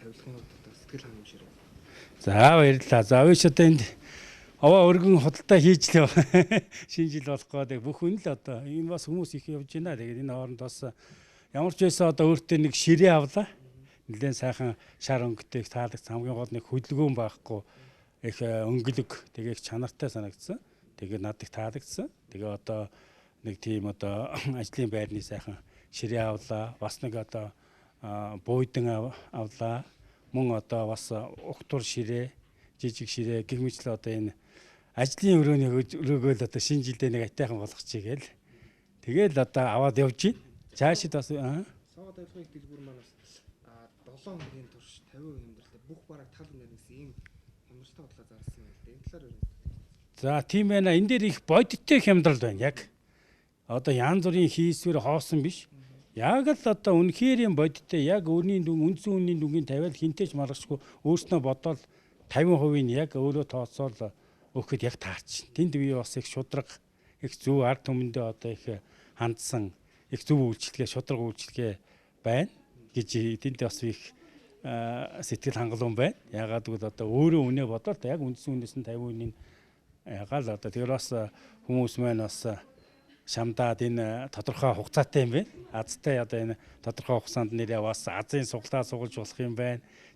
тавилгын хувьд одоо сэтгэл хангамж ширээ. За, баярлалаа. За, би ч одоо энд овоо өргөн худалдаа хийж л шинэ жил болох гэдэг бүх хүн л одоо энэ бас хүмүүс их явж байна. Тэгээд энэ хооронд бас ямар ч байсан одоо өөртөө нэг ширээ авлаа. Нэлээд сайхан шар өнгөтэй, их таалагдсан, хамгийн гол нэг хөдөлгөөн байхгүй, их өнгөлөг, тэгээ их чанартай санагдсан. Тэгээ надад их таалагдсан. Тэгээ одоо нэг тийм одоо ажлын байрны сайхан ширээ авлаа. Бас нэг одоо буудан авлаа. Мөн одоо бас угтвар ширээ, жижиг ширээ гэх мэтлээ одоо энэ ажлын өрөөний өрөөгөө л одоо шинэ жилдээ нэг атайхан болгочих гээл. Тэгэл одоо аваад явж байна. Цаашид бас Согоо тавилгын их дэлгүүр маань бас 7 хоногийн турш 50% хямдралтай, бүх бараг тал үнээр гэсэн ийм хямралтай бодлоо зарласан юм л да. Энэ талаар ер нь. За, тийм байна. Энэ дээр их бодиттой хямдрал байна яг. Одоо янз бүрийн хийсвэр хоосон биш. Яг л одоо үнэхээр юм бодиттой, яг өрний дүн, үндсэн үнийн дүнгийн тавиал хинтээч маргашгүй өөрснөө бодоол 50% нь яг өөрөө тооцоол өгөхөд яг таарч. Тэнд би бас их шудраг, их зөв, ард түмэндээ одоо их хандсан, их зөв үйлчилгээ, шудраг үйлчилгээ байна гэж тэнд бас их сэтгэл хангалуун байна. Ягаад гэвэл одоо өөрөө үнэ бодоол яг үндсэн үнээс нь 50% нь ягаал одоо тэр бас хүмүүс маань бас шамдаад энэ тодорхой хугацаатай юм байна. Азтай одоо энэ тодорхой хугацаанд нэрээ бас азын суглаа сугалж болох юм байна.